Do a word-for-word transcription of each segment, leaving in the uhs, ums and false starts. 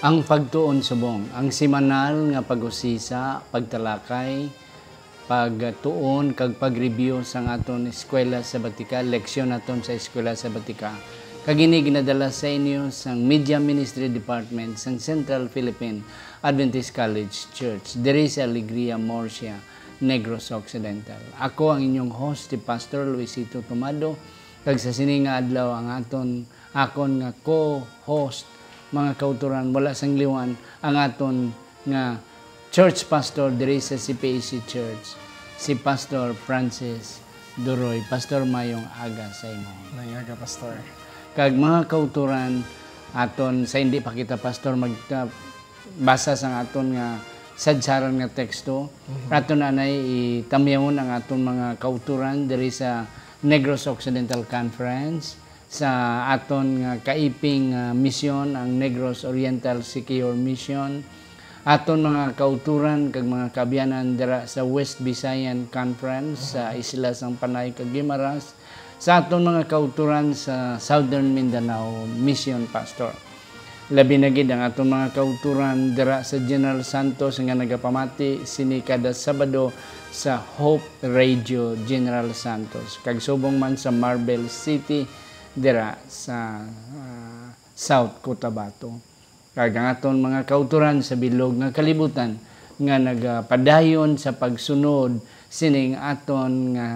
Ang pagtuon subong, ang semanal nga pag-usisa, pagtalakay, pagtuon kag pag-review sang aton eskwela sabatika, leksyon naton sa eskwela sabatika. Kag ini ginadala sa inyo sang Media Ministry Department sang Central Philippine Adventist College Church, diri sa Alegria, Murcia, Negros Occidental. Ako ang inyong host, si Pastor Luisito Tomado, kag sa sini nga adlaw ang aton, akon nga co-host, mga kautoran, wala sang liwan, ang aton nga church pastor diri sa C P A C Church, si Pastor Francis Duroy. Pastor, mayong aga sa imo. Mayong aga, Pastor. Kag mga kautoran, aton, sa hindi pa kita, Pastor, mag, ah, basa sang aton nga sadsaran nga teksto, Mhm. aton anay itamyawon ang aton mga kautoran diri sa Negros Occidental Conference, sa aton nga kaiping, ah, misyon, ang Negros Oriental Siquijor Mission, aton mga kautoran kag mga kaabyanan dira sa West Visayan Conference, sa Mhm. isla sang Panay kag Guimaras, sa aton mga kautoran sa Southern Mindanao Mission, Pastor. Labi na gid ang aton mga kautoran dira sa General Santos nga nagapamati sini kada Sabado sa Hope Radio General Santos, kag subong man sa Marbel City dira sa, ah, South Cotabato. Kag ang aton mga kautoran sa bilog nga kalibutan nga nagapadayon sa pagsunod sining aton nga,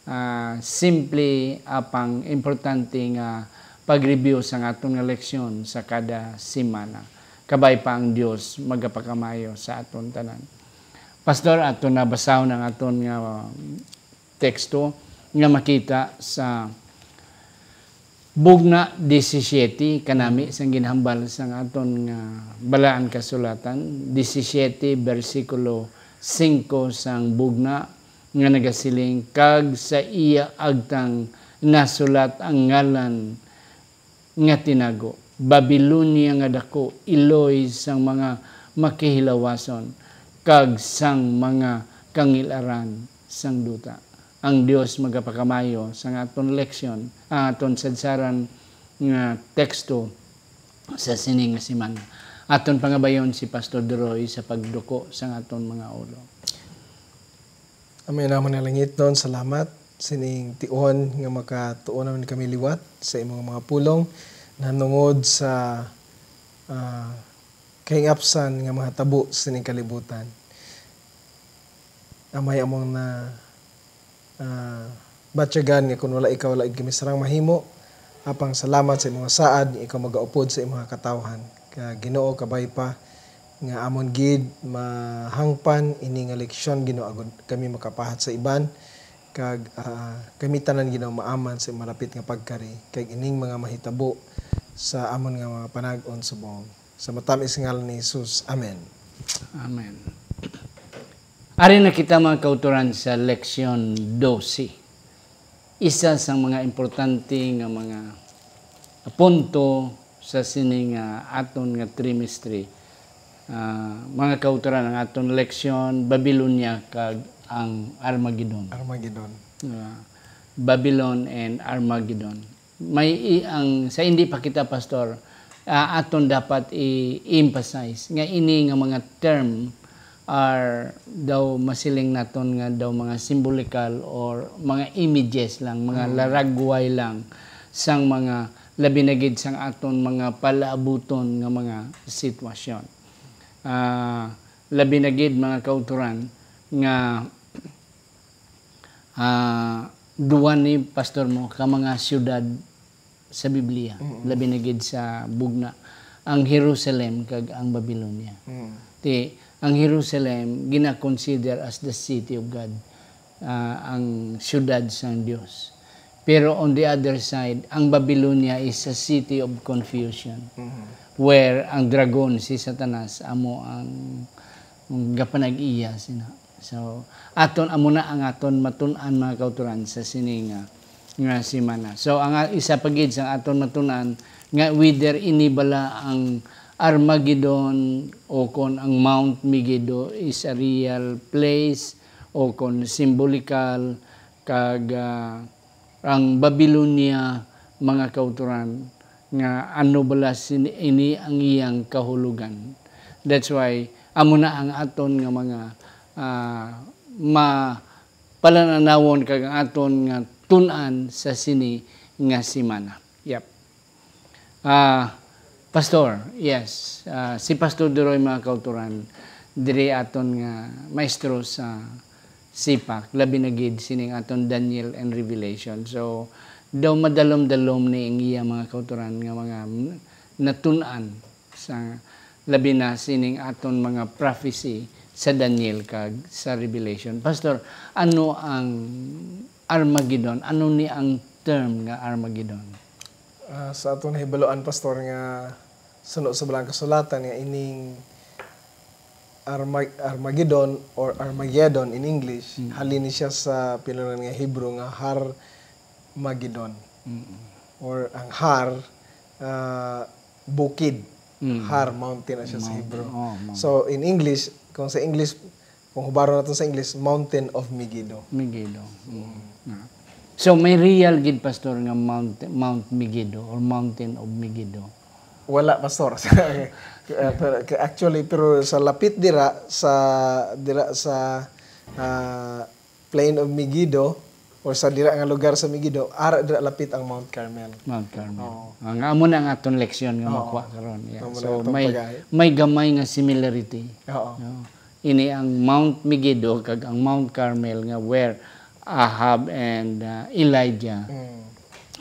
ah, simple apang importante nga pag-review sang aton nga leksyon sa kada semana. Kabay pa ang Dios magapakamayo sa aton tanan. Pastor, aton nabasahon ang aton nga teksto nga makita sa Bugna disisiete, kanami sang ginhambal sang aton nga Balaan Kasulatan, disisiete, bersikulo singko sang Bugna, nga nagasiling, "Kag sa iya agtang nasulat ang ngalan nga tinago, Babilonia nga daku, iloy sang mga makihilawason, kag sang mga kangil-aran sang duta." Ang Dios magapakamayo sang aton leksyon, ang aton sadsaran nga teksto sa sini nga semana. Aton pangabayon si Pastor Duroy sa pagduko sang aton mga ulo. Amay namon nga langitnon, salamat sining tion nga makatuon naman kami liwat sa imong mga pulong nahanungod sa, ah, kahingapsan nga mga tabo sining kalibutan. Amay among na, ah, batyagan nga kun wala ikaw, wala gid kami sarang mahimo. Apang salamat sa imong saad nga ikaw magaupod sa imong katawhan. Kag Ginoo, kabay pa nga amon gid mahangpan ini nga leksyon, Ginoo, agud kami makapahat sa iban, kag, ah, kami tanan, Ginoo, maaman sa imong malapit nga pagkari, kag ining mga mahitabo sa amon nga mga panag-on subong. Sa matamis nga ngalan ni Jesus. Amen. Amen. Ari na kita, mga kautoran, sa leksyon dose. Isa sang mga importante nga mga punto sa sini nga aton nga trimestre. Ah, mga kautoran, ang aton leksyon, Babilonia kag ang Armageddon. Armageddon. Ah, Babylon and Armageddon. May i-, ang, sa hindi pa kita, Pastor, ah, aton dapat i-emphasize nga ini nga mga term are daw masiling naton nga daw mga simbolikal or mga images lang, mga Mm. laragway lang sang mga, labi na gid sang aton mga palaabuton nga mga sitwasyon. Ah, labi na gid, mga kautoran, nga, ah, duwa ni Pastor mo ka mga siyudad sa Biblia, Mm-mm. labi na gid sa bugna, ang Jerusalem kag ang Babylonia. Mm. Ti, ang Jerusalem gina-consider as the city of God, ah, ang siyudad sang Dios. Pero on the other side, ang Babylonia is a city of confusion, Mm-hmm. where ang dragon, si Satanas, amo ang, ang gapanag-iya sina. So, aton, amo na ang aton matun-an, mga kautoran, sa sini nga, nga semana. So, ang, ah, isa pa gid sa aton matun-an nga whether ini bala ang Armageddon o kon ang Mount Megiddo is a real place o kon simbolikal, kag, ah, ang Babylonia, mga kautoran, nga ano bala sin-, ini ang iyang kahulugan. That's why amo na ang aton nga mga, ah, ma-, palananawon kag ang aton nga tun-an sa sini nga semana. Yep. Ah, Pastor, yes. Ah, si Pastor Duroy, mga kauturan, diri aton nga maestro sa sipak, labi na gid sining aton Daniel and Revelation. So, daw madalom-dalom ni ang iya, mga kauturan, nga mga natun-an sa labi na sining aton mga prophecy sa Daniel kag sa Revelation. Pastor, ano ang Armageddon? Ano ni ang term nga Armageddon? Ah, sa aton nahibaluan, Pastor, nga suno sa Balaang Kasulatan nga ining Arma-, Armageddon or Armageddon in English, Mm. halin ni siya sa pinulongan nga Hebrew nga Har Magedon. Mm. Or ang Har, ah, bukid. Mm. Har, mountain na siya sa Mountain. Hebrew. Oh, mountain. So, in English, kung sa English, kung hubaron naton sa English, Mountain of Megiddo. Megiddo. Mm. Ah. So, may real gid, Pastor, nga Mount, Mount Megiddo or Mountain of Megiddo? Wala, Pastor. Eh, pero, actually, pero sa lapit dira, sa, dira sa, ah, Plain of Megiddo, or sa dira nga lugar sa Megiddo, ara dira lapit ang Mount Carmel. Mount Carmel. Oo. Ah, nga amo na ang aton leksyon nga Oo. makuha karon. Yeah. Amo na So, atong may, pag-ayo. may gamay nga similarity. Oo. Oo. Ini ang Mount Megiddo kag ang Mount Carmel nga where Ahab and, ah, Elijah Mm.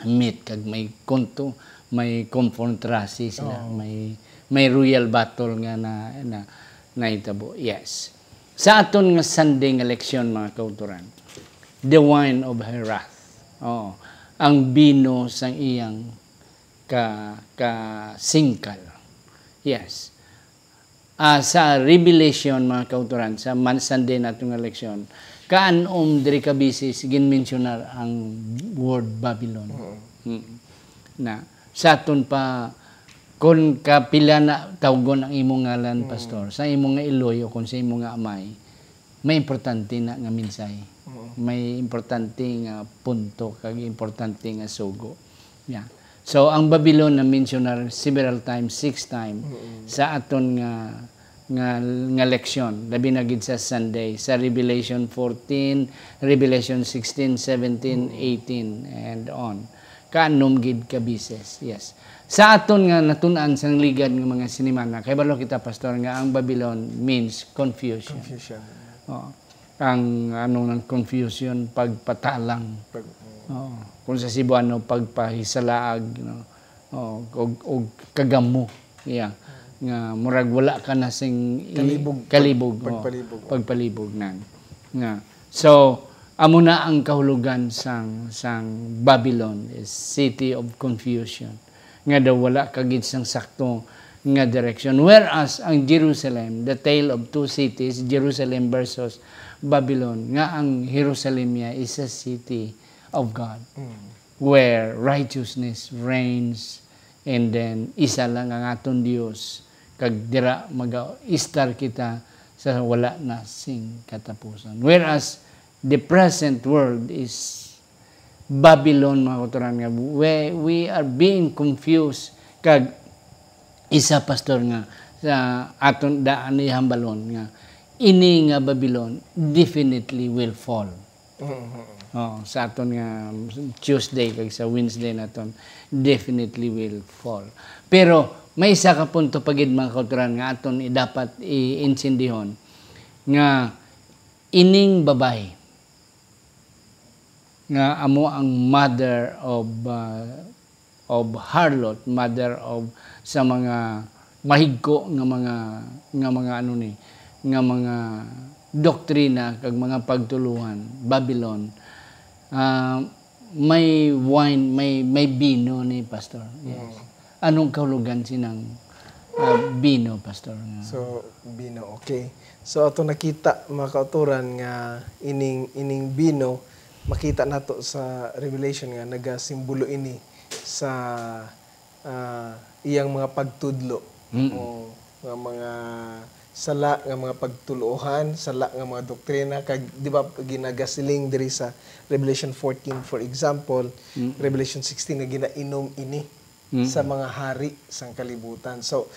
meet kag may konto, may konfrontrasi sila, Oo. may, may royal battle nga na, na, nahitabo. Yes. Sa aton nga Sunday nga leksyon, mga kauturan, the wine of her wrath. Oo. Ang bino sang iyang ka-, kasingkal. Yes. Ah, sa Revelation, mga kauturan, sa man-, Sunday nato nga leksyon, kaan-om diri ka beses ginmensyonar ang word Babylon. Oo. Mm. Na, sa aton pa, kun kapila na tawgon ang imong ngalan, Mm. Pastor, sa imong nga iloy o kung sa imong nga amay, may importante na nga mensahe. Oo. May importante nga punto kag importante nga sugo. Yeah. So, ang Babylon na-mensionar several times, six time, Mm. sa aton nga, nga, nga leksyon, labi na gid sa Sunday, sa Revelation fourteen, Revelation sixteen, seventeen, Mm. eighteen, and on. Kaanom gid ka bises, yes. Sa aton nga natun-an sang ligad nga mga sinimana, kay balo kita, Pastor, nga ang Babylon means confusion. Confusion. Oo. Ang ano ng confusion, pagpatalang. Pag- Oo. Kung sa Cebuano, pagpahisalaag, no? Oo, og, og kagamo. Yeah. Nga murag wala ka na sing i-, Kalibog. kalibog, oh. Pagpalibog. Pagpalibog na. Nga. So, amo na ang kahulugan sang, sang Babylon, is city of confusion. Nga daw wala ka gid sang sakto nga direksyon. Whereas ang Jerusalem, the tale of two cities, Jerusalem versus Babylon, nga ang Jerusalem niya is a city of God, Mm. where righteousness reigns, and then isa lang ang aton Dios, kag dira mag-istar kita sa wala na sing katapusan. Whereas the present world is Babylon, mga kauturan, nga we, we are being confused. Kag isa, Pastor, nga sa aton daan ni hambalon nga ini nga Babylon definitely will fall. Mhm. Oh, sa aton nga Tuesday kag sa Wednesday naton, definitely will fall. Pero may isa ka punto pa gid, mga kauturan, nga aton i-, dapat iintindihon, nga ining babayi nga amo ang mother of, ah, of harlot, mother of sa mga mahigko nga mga, nga mga ano ni, nga mga doktrina kag mga pagtuluhan, Babylon. Ah, may wine, may, may bino ni, Pastor. Yes. Mm. Anong kahulugan sinang, ah, bino, Pastor? So, bino, okay. So, ato nakita, mga kauturan, nga ining, ining bino, makita nato sa Revelation nga nagasimbolo ini sa, ah, iyang mga pagtudlo Mm. o nga mga sala nga mga pagtuluohan, sala nga mga doktrina, kag, di ba, ginagasiling diri sa Revelation fourteen, for example, Mm. Revelation sixteen, nga ginainom ini. Mm. Sa mga hari sang kalibutan. So,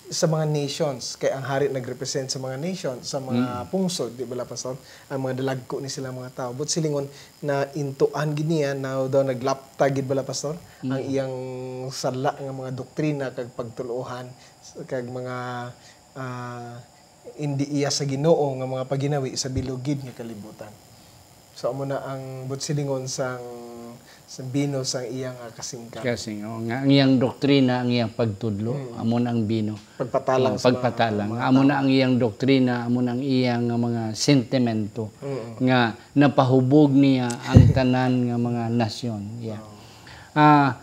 sa mga nations, kay ang hari nag-represent sa mga nation, sa mga Mm. pungsod, di ba, Pastor? Ang mga dalagko ni sila mga tao. But silingon na intuan gid niya, na daw naglapta gid bala, Pastor, ang Mm. iyang sala nga mga doktrina kag pagtuluohan, kag mga, ah, indi iya sa Ginoo nga mga paginawi sa bilog gid nga kalibutan. So, amo na ang butsilingon sang, sang bino sang iyang, ah, kasingkap. Kasing, oh, nga ang iyang doktrina, ang iyang pagtudlo, Mm. amo na ang bino. Pagpatalang Oh, sa mga, pagpatalang. mga Amo na tao. ang iyang doktrina, amo na ang iyang nga mga sentimento Mm. nga napahubog niya ang tanan nga mga nasyon. Yeah. Oh. Ah,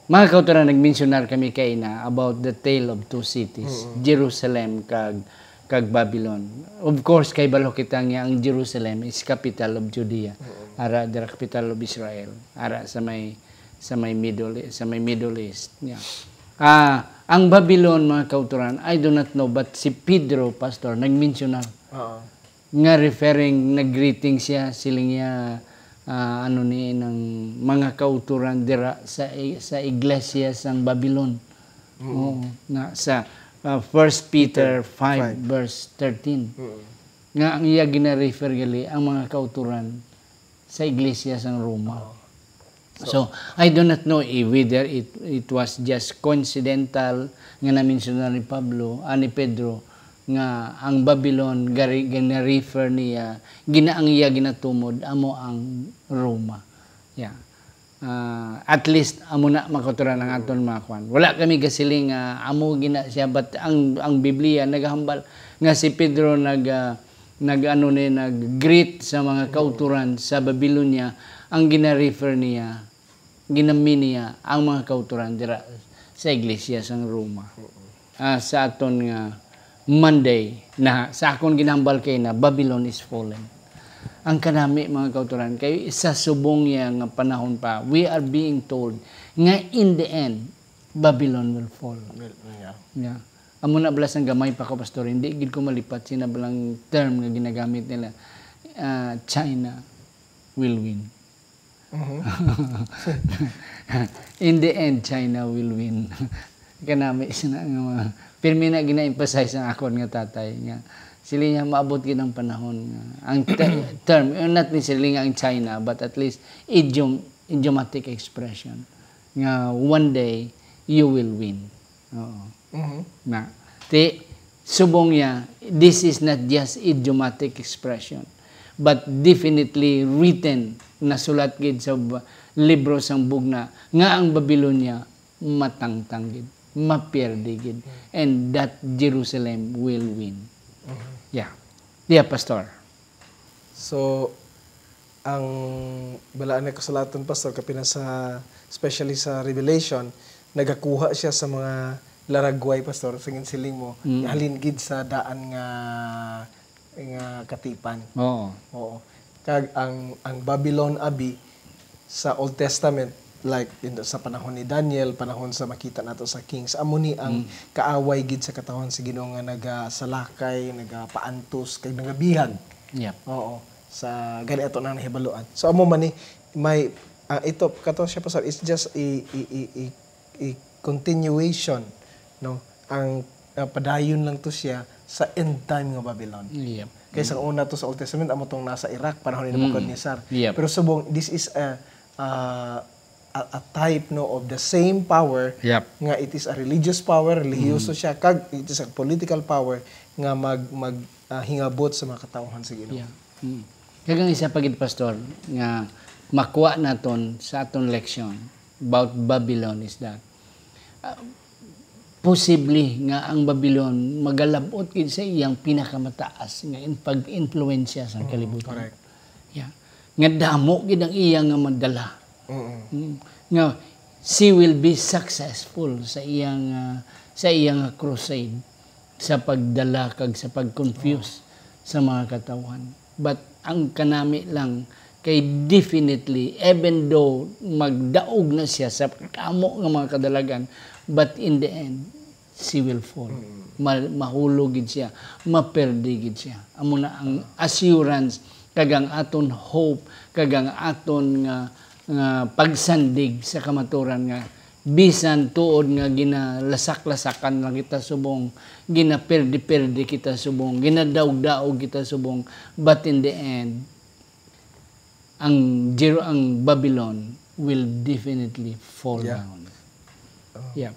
mga kautoran, nagmensionar kami kaina about the tale of two cities, Mm. Jerusalem kag, kag Babylon. Of course, kay balo kita nga ang Jerusalem is capital of Judea. Mm. Ara, the capital of Israel. Ara sa may, sa may Middle, sa may Middle East. Yeah. Ah, ang Babylon, mga kautoran, I do not know, but si Pedro, Pastor, nagmensionar Oo. nga referring, nag-greeting siya, siling niya, ah, ano ni, ng mga kautoran dira sa, sa iglesia sang Babylon. Mm. Oo, na sa, ah, First Peter Peter five, five. verse thirteen. Mm. Nga ang iya gina-refer gali ang mga kautoran sa iglesia sang Roma. Oo. So, So, I do not know if whether it, it was just coincidental nga na-mention na ni Pablo, ah, ni Pedro, nga ang Babylon, gari-, gina-refer niya, gina-, ang iya ginatumod, amo ang Roma. Yeah. Ah, at least, amo na, mga kautoran, ang aton mga kwan. Wala kami gasiling nga amo gina siya, but ang, ang Biblia nagahambal nga si Pedro nag, ah, nag-ano ni, nag-greet sa mga kautoran sa Babylonia, ang gina-refer niya, ginami niya ang mga kautoran dira sa iglesia sang Roma. Ah, sa aton nga Monday na, sa akon ginhambal kay na, Babylon is fallen. Ang kanami, mga kautoran, kay sa subong niya nga panahon pa, we are being told nga in the end, Babylon will fall. Well, yeah. Yeah. Amo na bala sang gamay pa ko, Pastor. Hindi gid ko malipat sina balang term nga ginagamit nila. Ah, China will win. Mhm. In the end, China will win. Kanami sina nga mga, pirmi na gina-emphasize ang akon nga tatay nga sila niya maabot gid ang panahon nga ang te-, term, eh, not necessarily nga ang China, but at least idiom, idiomatic expression nga one day you will win. Oo. Mhm. Na, ti, subong niya, this is not just idiomatic expression, but definitely written, nasulat gid sa b-, libro sang Bugna, nga ang Babylonia matangtang gid, mapierde gid, and that Jerusalem will win. Mhm. Yeah. Yeah, Pastor. So, ang Balaan nga Kasulatan, Pastor, kapila sa, especially sa Revelation, nagakuha siya sa mga laragway, Pastor, sa ginsiling mo, Mm. halin gid sa daan nga, nga katipan. Oo. Oo. Kag ang, ang Babylon abi sa Old Testament, like, in, sa panahon ni Daniel, panahon sa makita nato sa Kings, amo ni ang Mm. kaaway gid sa katawhan sa Ginoo nga nagasalakay, nagapaantos, kag nagabihag. Yep. Oo. Sa gani ato nang nahibaluan. So, amo man ni, may, ah, ito, kato siya, Pastor, it's just a, a, a, a, a continuation, no? Ang, ah, padayon lang to siya sa end time nga Babylon. Yep. Kay sa Mm. una to sa Old Testament, amo tong nasa Iraq, panahon ni Mm. Nebuchadnezzar. Yep. Pero subong, this is a, ah, a, a type, no, of the same power Yep. nga it is a religious power, relihiyoso Mm. siya, kag it is a political power nga mag, mag, ah, hingabot sa mga katawhan sa Ginoo. Yeah. Mm. Kag ang isa pa gid, Pastor, nga makuha naton sa aton leksyon about Babylon is that, ah, posible nga ang Babylon magalab-ot gid sa iyang pinakamataas nga in-, pag-influensya sa Mm, kalibutan. Correct. Yeah. Nga damo gid ang iya nga madala. Mm. Mm. Nga she will be successful sa iyang, ah, sa iyang crusade, sa pagdala kag sa pag-confuse Mm. sa mga katawhan. But ang kanami lang kay definitely, even though magdaog na siya sa kamo nga mga kadalagan, but in the end, she will fall. Mm. Ma-, mahulog gid siya, maperde gid siya. Amo na ang assurance kag ang aton hope kag ang aton nga, nga pagsandig sa kamaturan nga Bisan tuod nga ginalasak-lasakan lang kita subong, ginaperde-perde kita subong, ginadaog-daog kita subong, but in the end, ang Jer-, ang Babylon will definitely fall Yeah. down. Oh. Yeah.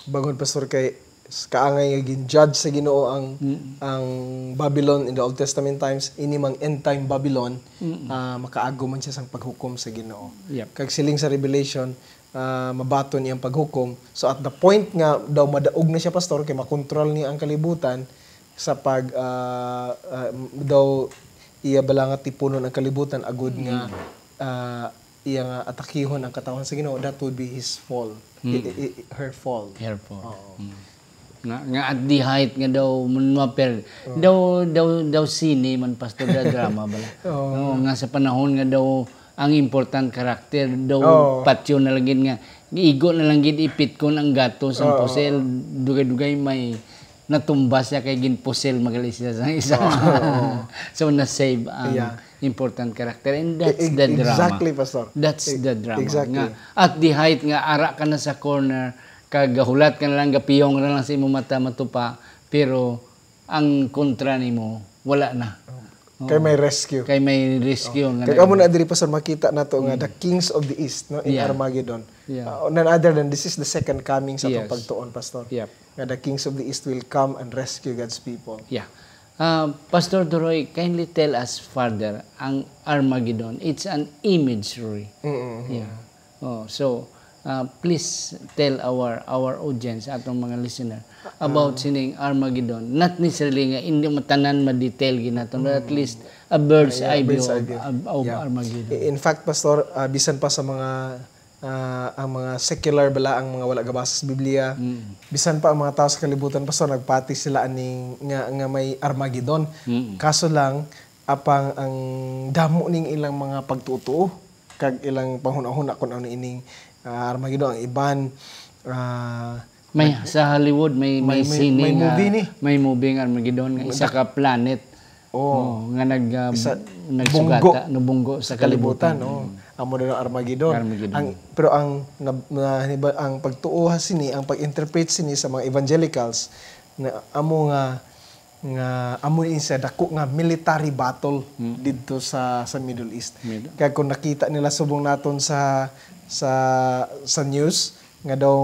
Bangon, Pastor, kay s-, kaangay nga gin-judge sa Ginoo ang, Mm. ang Babylon in the Old Testament times, ini mang end time Babylon, Mm. ah, makaago man siya sang paghukom sa Ginoo. Yep. Kag siling sa Revelation, ah, mabaton iyang paghukom. So, at the point nga daw madaog na siya, Pastor, kay makontrol niya ang kalibutan sa pag, ah, ah, m-, daw iya bala nga tipunon ang kalibutan agud nga, Mm. ah, iya nga atakihon ang katawhan sa Ginoo, that would be his fall. Mm. I-, i-, i-, her fall. Her fall. Oo. Mm. Nga, nga at the height nga daw, mun-, maper-, Oo. daw, daw, daw sine man, Pastor, da drama bala. Oo. Oo, nga sa panahon nga daw ang important character, daw Oo. patyo na lang gid nga, igo na lang gid ipitkon ang gato sang Oo. pusel, dugay-dugay may natumba siya kay ginpusel magali siya sa isa. Oo. So, na-save ang Yeah. important character. And that's E-, e-, the drama. exactly, Pastor. That's E-, the drama. exactly. Nga, at the height nga ara ka na sa corner, kag gahulat ka na lang, gapiyong ra lang sa imong mata, matupa, pero ang kontra nimo, wala na. Oh. Kay may rescue. Kay may rescue Oh. nga Kag nag- amo na diri, Pastor, makita nato nga Mm. the kings of the east, no, in Yeah. Armageddon. Yeah. Uh, none other than this is the second coming sa atong Yes. pagtuon, Pastor. Yep. Nga the kings of the east will come and rescue God's people. Yeah. Uh, Pastor Duroy, kindly tell us further ang Armageddon. It's an imagery. Mm-mm. Yeah. Oh, so, uh, please tell our, our audience, atong mga listener, about Ah. sining Armageddon. Not necessarily nga hindi mo tanan ma-detail gid nato, but at Mm. least a bird's Yeah, eye view bird's eye of, view. of, of Yeah. Armageddon. I-, in fact, Pastor, ah, bisan pa sa mga, ah, ang mga secular bala, ang mga wala gabasa sa Biblia, Mm. bisan pa ang mga tao sa kalibutan, Pastor, nagpati sila aning nga, nga may Armageddon. Mm. Kaso lang, apang ang damo ning ilang mga pagtuo-tuo, kag ilang panghunahuna kung ano ining, ah, Armageddon. Ang iban, ah, May, nag- sa Hollywood, may, may, may may, sine may nga, movie ni. may movie nga Armageddon, nga May isa dak- ka planet. Oh. Oh, nga nag, ah, Isa, nagsugata, bunggo. nabunggo sa Sa kalibutan, kalibutan. oh. Mm. Amo na ang Armageddon. Armageddon. Ang, pero ang, na, na, ang pagtuo ha sini, ang pag-interpret sini sa mga evangelicals, na amo nga nga amo ni siya dako nga military battle Mm. didto sa, sa Middle East. Middle. Kaya kung nakita nila subong naton sa, sa, sa news, nga daw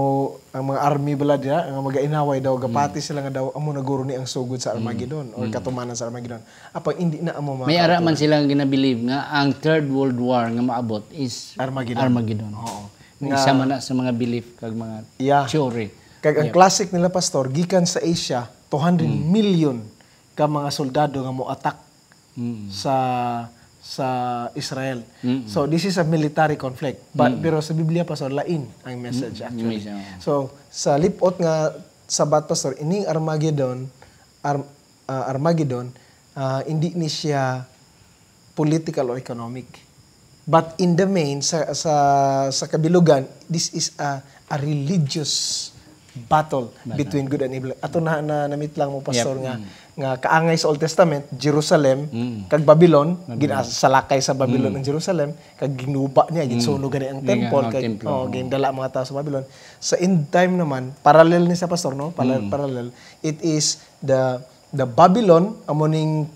ang mga army bala diha, nga mag-inaway daw, gapati Mm. sila nga daw, amo na guro ni ang sugod sa Mm. Armageddon or Mm. katumanan sa Armageddon. Apang hindi na amo mga May ara man kauturan. sila nga ginabilib nga ang Third World War nga maabot is Armageddon. Armageddon. Oo. Nga isa Nga man na sa mga belief kag mga Yeah. theory. Kag ang Yep. classic nila, Pastor, gikan sa Asia, two hundred Mm. million ka mga soldado nga mo-attack Mm. sa, sa Israel. Mm. So, this is a military conflict. But, Mm. pero sa Biblia, Pastor, lain ang message, Mm, actually. message, oo. So, sa lipot nga sabat, Pastor, ining Armageddon, Ar-, ah, Armageddon, ah, hindi ni siya political o economic. But in the main, sa, sa, sa kabilugan, this is a, a religious battle Battle. between good and evil. Ato na, na namit lang mo, Pastor, Yep. nga, Mm. nga kaangay sa Old Testament, Jerusalem, Mm. kag Babylon, Babylon. ginasalakay sa Babylon Mm. ang Jerusalem, kag ginuba niya, Mm. ginsunog gani ang Ginuba temple, ang kag, templo, oh, oo. gindala ang mga tao sa Babylon. Sa end time naman, parallel ni sa, Pastor, no? Parallel, Mm. parallel. It is the, the Babylon, amo ning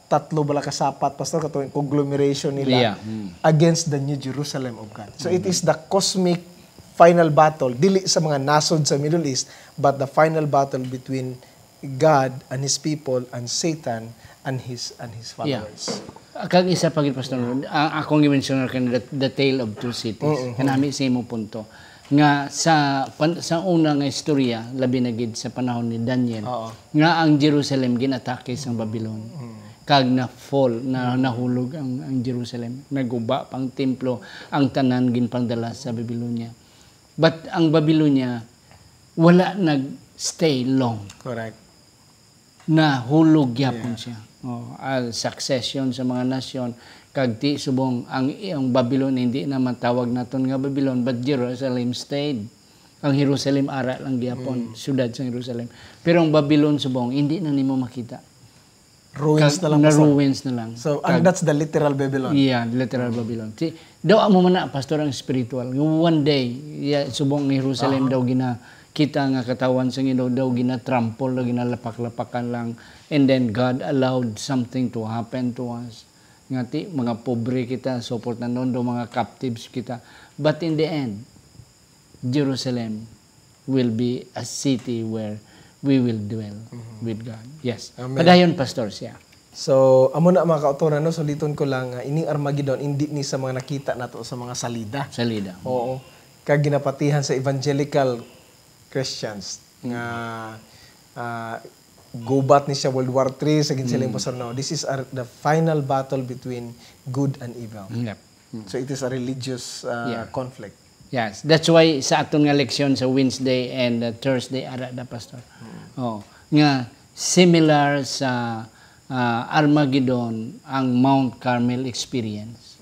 tatlo bala ka sapat, Pastor, katong conglomeration nila Yeah, mm. against the New Jerusalem of God. So, it Mm. is the cosmic final battle, dili sa mga nasod sa Middle East, but the final battle between God and His people and Satan and his, and his Yeah. followers. Kag isa pa gid, Pastor, ang akong gi-mention kanina, the, the tale of two cities. Mm-mm. Kanami sa imong punto nga sa pan-, sa una nga istorya, labi na gid sa panahon ni Daniel, Oo. nga ang Jerusalem ginatake sang Babylon. Mm. Kag na-fall, na, Mm. nahulog ang, ang Jerusalem. Naguba pa ang templo, ang tanan ginpangdala sa Babylonia. But ang Babylonia, wala nag-stay long. Correct. Nahulog gyapon Yeah. siya. Oh, ah, succession sa mga nasyon, kag ti subong ang, ang Babylon hindi na matawag naton nga Babylon, but Jerusalem stayed. Ang Jerusalem ara lang gyapon, Mm. siyudad sa Jerusalem. Pero ang Babylon subong hindi na nimo makita. Ruins na lang, na Pastor. Ruins na lang. So, and that's the literal Babylon. Yeah, literal Babylon. Si, daw amo man na, Pastor, ang spiritual. Nga one day, yeah, subong ni Jerusalem daw gina, kita nga katawan sa Ginoo daw ginatrample, daw ginalapak-lapakan lang. And then God allowed something to happen to us. Nga ti, mga pobre kita, suportanon daw mga captives kita. But in the end, Jerusalem will be a city where we will dwell with God. Yes. Amen. Padayon, Pastor, siya. So, amo na, mga kautoran, no? Suliton ko lang nga ining Armageddon, hindi ni sa mga nakita nato sa mga salida. Salida. Oo. Kag ginapatihan sa evangelical Christians nga ah, gubat ni siya World War Three sa ginsiling, Pastor, no? This is a, the final battle between good and evil. Yep. So it is a religious uh, Yeah. conflict. Yes, that's why sa aton nga leksyon sa Wednesday and uh, Thursday ara da, Pastor. Oh, nga similar sa ah, Armageddon ang Mount Carmel experience.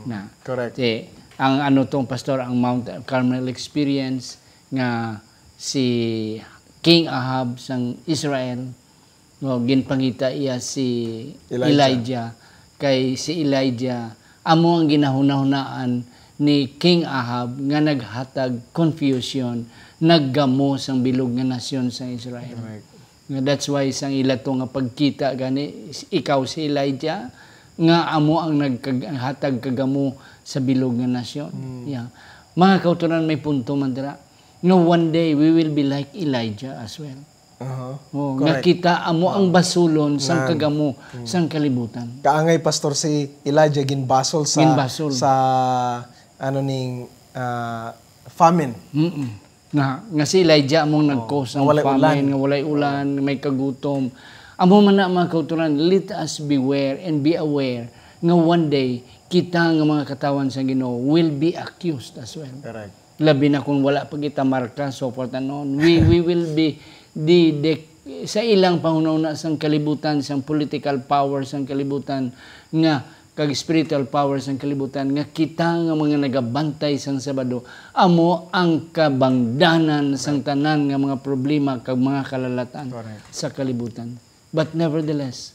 Na. Correct. Ti, ang ano tong, Pastor, ang Mount Carmel experience nga si King Ahab sang Israel, no, ginpangita iya si Elijah. Elijah. Kay si Elijah amo ang ginahunahunaan ni King Ahab nga naghatag confusion, naggamo sang bilog nga nasyon sang Israel. Correct. Nga that's why sang ila to nga pagkita gani, ikaw si Elijah nga amo ang naghatag kagamo sa bilog nga nasyon. Yeah. Mga kautoran, may punto man dira nga one day we will be like Elijah as well. Aha. Oh, nga Correct. Kita amo ang basulon sang Nan. Kagamo sang kalibutan. Kaangay, Pastor, si Elijah ginbasol sa Ginbasol. Sa ano ning ah, famine. Mm-mm. Nga, nga si Elijah among nag-cause nga ng walay famine, ulan. Nga walay ulan, may kagutom. Amo man na, mga kautoran, let us beware and be aware nga one day kita nga mga katawan sa Ginoo will be accused as well. Correct. Labi na kung wala pa kita marka, so forth and on. We, we will be the, the, sa ilang panghunahuna sang kalibutan, sang political power sang kalibutan, nga kag spiritual power sang kalibutan, nga kita nga mga nagabantay sang Sabado, amo ang kabangdanan sang tanan nga mga problema kag mga kalalatan Correct. Sa kalibutan. But nevertheless,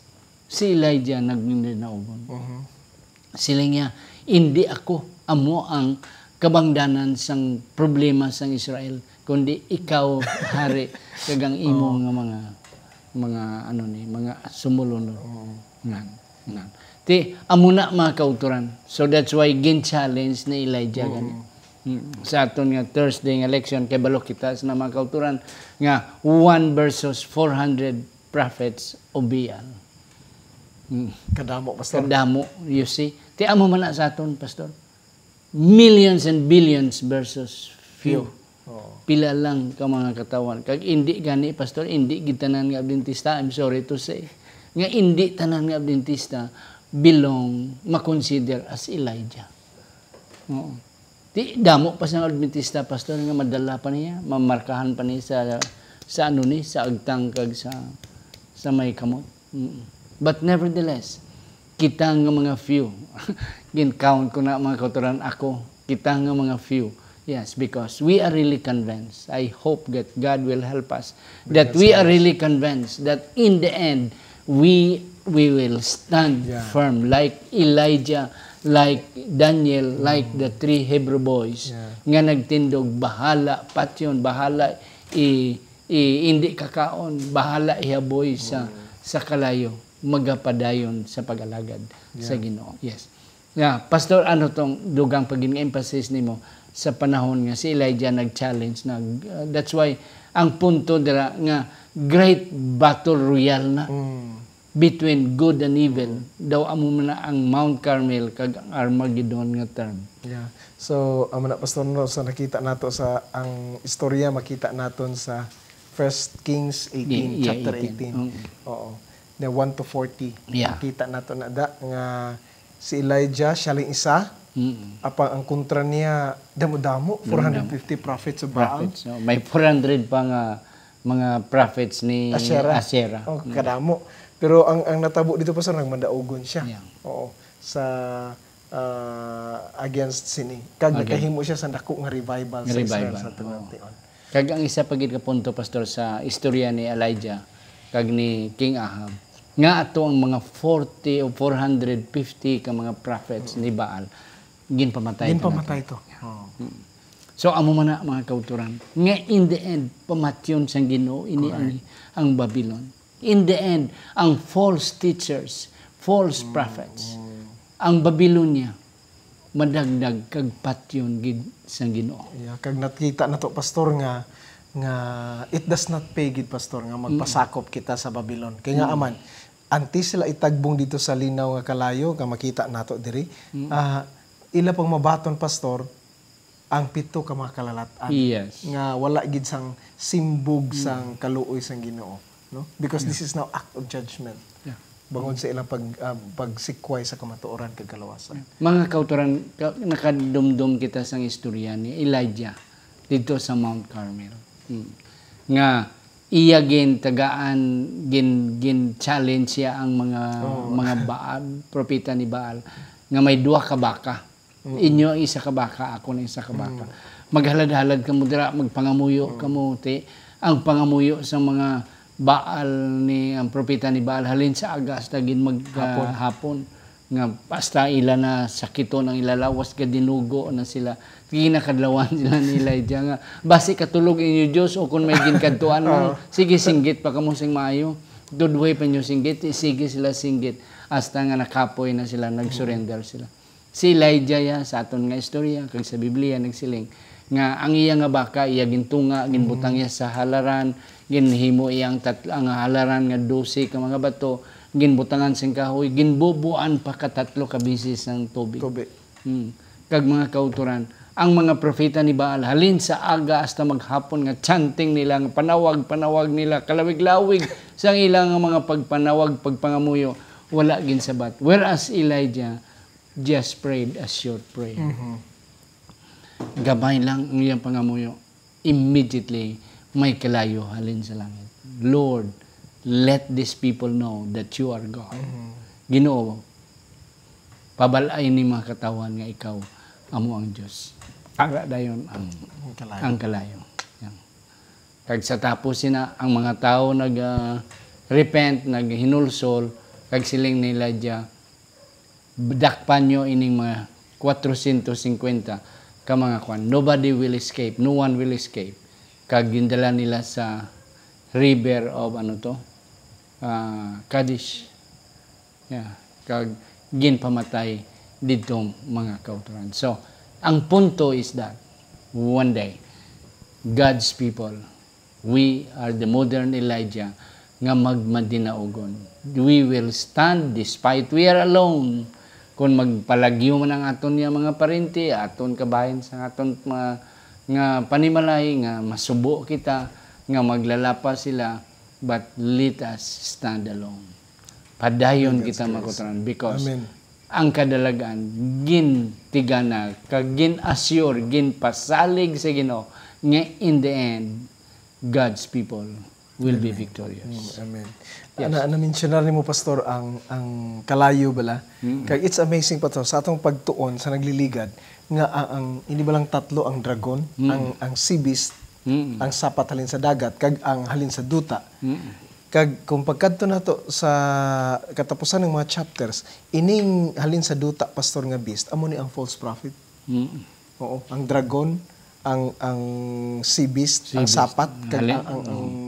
si Elijah nagninaugon. Mhm. Siling niya, "Indi ako amo ang kabangdanan sang problema sang Israel, kundi ikaw, hari, kag ang imo nga mga, mga, ano ni, mga sumulunod." Ngan, ngan. Ti, amo na, mga kautoran. So that's why gin-challenge ni Elijah gani. Mm. Sa aton nga Thursday nga leksyon, kay balo kita sa mga kautoran nga one versus four hundred prophets of Baal. Mm. Kadamo, Pastor. Kadamo, you see. Ti amo man na sa aton, Pastor. Millions and billions versus few. Oo. Pila lang ka mga katawan. Kag indi gani, Pastor, indi gid tanan nga Adventista, I'm sorry to say, nga indi tanan nga Adventista belong, makonsider as Elijah. Oo. Ti, damo pa sa Adventista, Pastor, nga madala pa niya, mamarkahan pa niya sa, sa ano ni, sa agtang kag sa, sa may kamot. Mm. But nevertheless, kita nga mga few, gin-count ko na, mga kautoran, ako, kita nga mga few. Yes, because we are really convinced. I hope that God will help us. That we are really convinced that in the end, we we will stand Yeah. firm like Elijah, like Daniel, like the three Hebrew boys Yeah. nga nagtindog, "Bahala patyon, bahala i, i hindi kakaon, bahala ihaboy sa sa kalayo, magapadayon sa pag-alagad sa Ginoo." Yes. Yeah, Pastor, ano tong dugang pa gid nga emphasis nimo sa panahon nga si Elijah nag-challenge, nag uh, that's why ang punto dira nga great battle royal na between good and evil, daw amo man na ang Mount Carmel kag ang Armageddon nga term. Yeah. So, amo na, Pastor, no, sa nakita nato sa ang istorya, makita naton sa First Kings eighteen, Yeah, yeah, chapter eighteen. eighteen. Mm. Oo. The one to forty. Yeah. Makita nato na da nga si Elijah, siya lang isa. Mm. Apang ang kontra niya, damo-damo, four hundred fifty prophets of Baal. Prophets, no? May four hundred pa nga mga prophets ni Asherah. Asherah. Oh, kadamo. Pero ang ang natabo dito, Pastor, nagmadaugon siya. Yeah. Oo. Sa ah, against sini. Kag Okay. Nakahimo siya sa dako nga revival sa Revival, Israel sa oo. tunang tion. Kag ang isa pa gid ka punto, Pastor, sa istorya ni Elijah kag ni King Ahab, nga ato ang mga forty o four hundred fifty ka mga prophets ni Baal, ginpamatay. Ginpamatay to. Oo. So, amo man na, mga kauturan, nga in the end, pamatyon sang Ginoo ini ang, ang Babylon. In the end, ang false teachers, false prophets, ang Babylonia, madagdag kag patyon gid sang Ginoo. Yeah, kag nakita nato, Pastor, nga, nga it does not pay gid, Pastor, nga magpasakop kita sa Babylon. Kay nga aman, antes sila itagbong dito sa linaw nga kalayo, nga makita nato diri, ah, ila pang mabaton, Pastor, ang pito ka mga kalalat-an. Yes. Nga wala gid sang simbog sang kaluoy sang Ginoo, no? Because this is now act of judgment. Yeah. Bangod sa ilang pag, ah, pagsikway sa kamatuoran kag kalawasan. Mga kauturan, ka-, nakadumdom kita sang istorya ni Elijah dito sa Mount Carmel. Mm. Nga iya gintagaan, gin-, gin-challenge siya ang mga, mga Baal, propeta ni Baal, nga may duha ka baka. Inyo ang isa ka baka, ako ang isa ka baka. Maghalad-halad kamo dira, magpangamuyo kamo, ti. Ang pangamuyo sa mga Baal ni, ang propeta ni Baal, halin sa aga hasta gid mag, ah, hapon. Nga hasta ila na sakiton ang ila lawas, kay dinugo na sila. Ginakadlawan sila ni Elijah nga, "Basi katulog inyo Dios, o kon may ginkadtuan man, sige, singgit pa kamo sing maayo. Dudway pa inyo singgit." Sige sila singgit, hasta nga nakapoy na sila, nag-surrender sila. Si Elijah ya, sa aton nga istorya, kag sa Biblia, nagsiling nga ang iya nga baka, iya gintunga, ginbutang iya sa halaran, ginhimo iya ang tat-, ang halaran nga dose ka mga bato, ginbutangan sing kahoy, ginbubuan pa ka tatlo ka beses ang tubig. Tubig. Hmm. Kag mga kauturan, ang mga propeta ni Baal, halin sa aga hasta maghapon nga chanting nila, nga panawag, panawag nila, kalawig-lawig sang ila nga mga pagpanawag, pagpangamuyo, wala ginsabat. Whereas Elijah just prayed a short prayer. Mhm. Gamay lang ang iyang pangamuyo. Immediately, may kalayo halin sa langit. "Lord, let these people know that you are God." Mhm. Ginoo, pabal-ay ni mga katawhan nga ikaw amo ang Dios. Ara dayon ang, ang kalayo. Ang kalayo. Yan. Kag sa tapos sina, ang mga tawo nag, ah, repent, naghinulsol, kag siling ni Elijah, "Dakpan nyo ining mga kwatrocientos cincuenta ka mga kwan. Nobody will escape, no one will escape." Kag gindala nila sa river of, ano to, ah, Kadesh. Yeah. Kag ginpamatay didto, mga kauturan. So, ang punto is that one day, God's people, we are the modern Elijah nga magmadinaugon. We will stand despite we are alone. Kung magpalagyo man ang aton nga mga parente, aton kabahin sa aton mga, nga panimalay, nga masubo kita, nga maglalapa sila, but let us stand alone. Padayon kita, mga kauturan, because ang kadalagan gintigana, kag gin-assure, ginpasalig sa Ginoo nga in the end, God's people will be victorious. Mm, amen. Yes. Na, na-mensionar nimo, Pastor, ang, ang kalayo bala. Mm. Kag it's amazing, Pastor, sa atong pagtuon sa nagliligad, nga ang, ang, ini balang tatlo, ang dragon, mm, ang, ang sea beast, mm, ang sapat halin sa dagat, kag ang halin sa duta. Mm. Kag kung pagkadto nato sa katapusan ng mga chapters, ining halin sa duta, Pastor, nga beast, amo ni ang false prophet. Mm. Oo, ang dragon, ang, ang sea beast, ang sapat, kag ang, ang,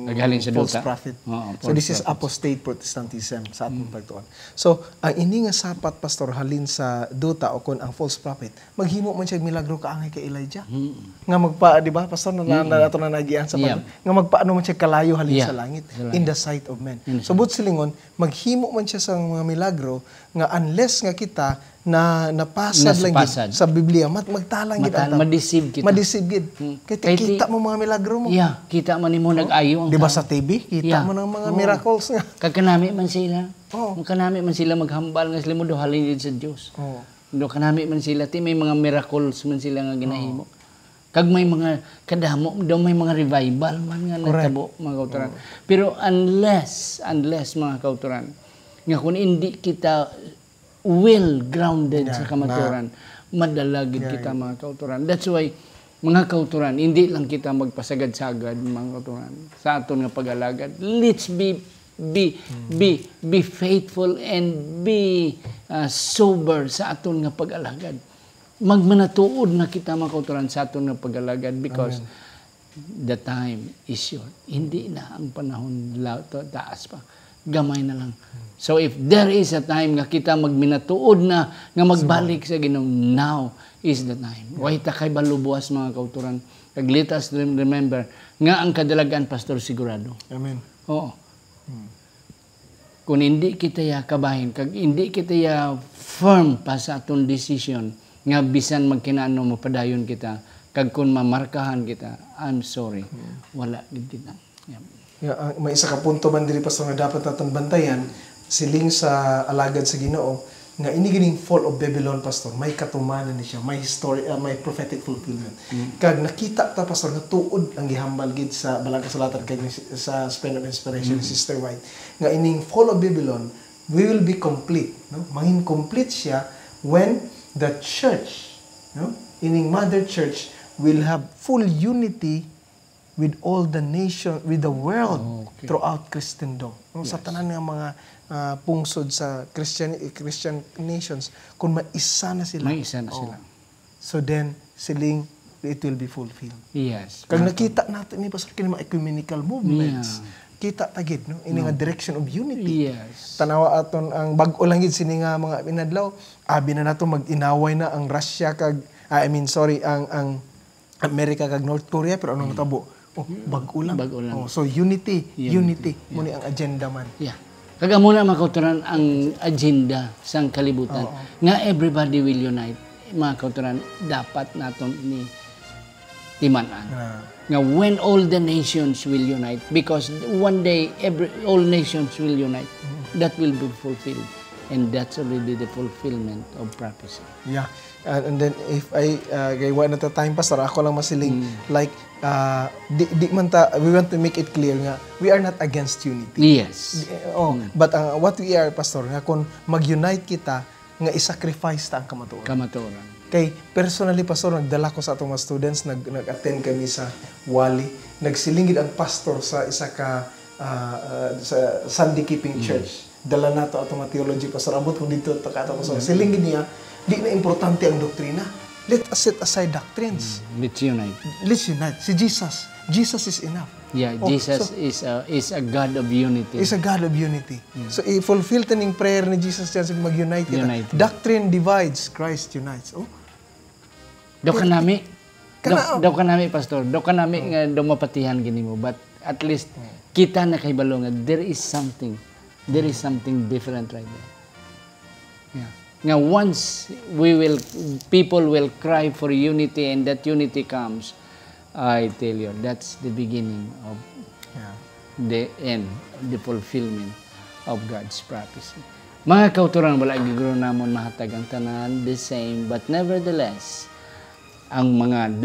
ang false prophet. So, this is apostate Protestantism sa atong pagtuon. So, ang ini nga sapat, Pastor, halin sa duta o kon ang false prophet, maghimo man siya milagro kaangay kay Elijah. Mm. Nga magpa-, di ba, Pastor, na, na, na ato na nagian sa pag-, nga magpaano man siya kalayo halin sa langit, in the sight of men. So, buot silingon, maghimo man siya sa mga milagro nga unless nga kita na napasad lang gid sa Biblia, mat-, magtalang gid ang tawo. Madeceive kita. Madeceive gid. Hmm. Kay ti-, kita mo mga milagro mo. Yeah, kita man nimo nag-ayo ang tawo. Di ba sa T V, kita mo ng mga miracles nga. Kag kanami man sila. Oo. Kung kanami man sila maghambal nga sila mo daw halin gid sa Dios. Oo. Do kanami man sila, ti may mga miracles man sila nga ginahimo. Oo. Kag may mga kadamo, daw may mga revival man nga nagtabo, mga kauturan. Oo. Pero unless, unless, mga kauturan, nga kung hindi kita well grounded sa kamaturan, madala gid kita, mga kauturan. That's why, mga kauturan, hindi lang kita magpasagad-sagad, mga kauturan, sa aton nga pag-alagad. Let's be Be, be, be faithful and be, ah, sober sa aton nga pag-alagad. Magmanatuod na kita, mga kauturan, sa aton nga pag-alagad because the time is short. Hindi na ang panahon la-, ta-, taas pa. Gamay na lang. So if there is a time nga kita magminatuod na nga magbalik sa Ginoo, now is the time. Way ta kay balubuas, mga kauturan. Kag let us rem-, remember nga ang kadalagan, Pastor, sigurado. Amen. Oo. Kung hindi kita ya kabahin, kag hindi kita ya firm pa sa aton decision, nga bisan magkinano mapadayon kita, kag kung mamarkahan kita, I'm sorry, wala gid kita. Yeah. Yeah, ah, may isa ka punto man diri, Pastor, nga dapat naton bantayan, siling sa alagad sa Ginoo, nga ini gining fall of Babylon, Pastor, may katumanan ni siya, may history, ah, may prophetic fulfillment. Kag nakita ta, Pastor, nga tuod ang gihambal gid sa Balang Kasulatan kag ni, sa Spring of Inspiration ni Sister White, nga ining fall of Babylon, we will be complete, no? Mangin complete siya when the church, no? Ining mother church will have full unity with all the nation, with the world, okay, throughout Christendom. No? Sa tanan nga mga, ah, pungsod sa Christian, Christian nations, kung maisa na sila. Maisa na sila. So then, siling, it will be fulfilled. Yes. Kag nakita natin ni, Pastor, kini mga ecumenical movements. Yeah. Kita ta gid, no? Ini nga direction of unity. Yes. Tanawa aton ang bag-o lang gid sini nga mga inadlaw. Abi na nato mag-inaway na ang Russia kag, ah, I mean, sorry, ang, ang America kag North Korea, pero ano natabo? Oh, bag-o lang. Bag-o lang. Oh, so unity, unity. Unity. Mo ni ang agenda man. Yeah. Kag amo na, mga kauturan, ang agenda sang kalibutan, nga everybody will unite. Mga kauturan, dapat naton ini timan-an. Ah. Nga when all the nations will unite, because one day every, all nations will unite, that will be fulfilled. And that's already the fulfillment of prophecy. Yeah. And, and then if I, uh, kay wa na ta time, Pastor, ako lang masiling, like, uh, di, di man ta, we want to make it clear nga we are not against unity. Yes. Di, oh, but, uh, what we are, Pastor, nga kung mag-unite kita, nga i-sacrifice ta ang kamatuoran. Kamatuoran. Kay personally, Pastor, nagdala ko sa atong mga students, nag, nag-attend kami sa Wali. Nagsiling gid ang pastor sa isa ka, ah, ah, sa Sunday keeping church. Dala nato atong mga theology, Pastor. Ambot kung dito ta ka, Pastor. Siling gid niya, di na importante ang doktrina. Let us set aside doctrines. Let's unite. Let's unite. Si Jesus, Jesus is enough. Yeah, oh, Jesus so, is a, is a God of unity. Is a God of unity. So, i-fulfill ta ning prayer ni Jesus diyan sa mag-unite kita. Unite. Doctrine divides, Christ unites. Oh. Daw kanami. Kana, daw, daw kanami, Pastor. Daw kanami nga daw mapatihan gini mo. But at least, kita nakahibalo nga there is something. There is something different right there. Yeah. Nga once we will, people will cry for unity and that unity comes, I tell you, that's the beginning of the end, the fulfillment of God's prophecy. Mga kauturan, wala gid guro namon mahatag ang tanan the same, but nevertheless, ang mga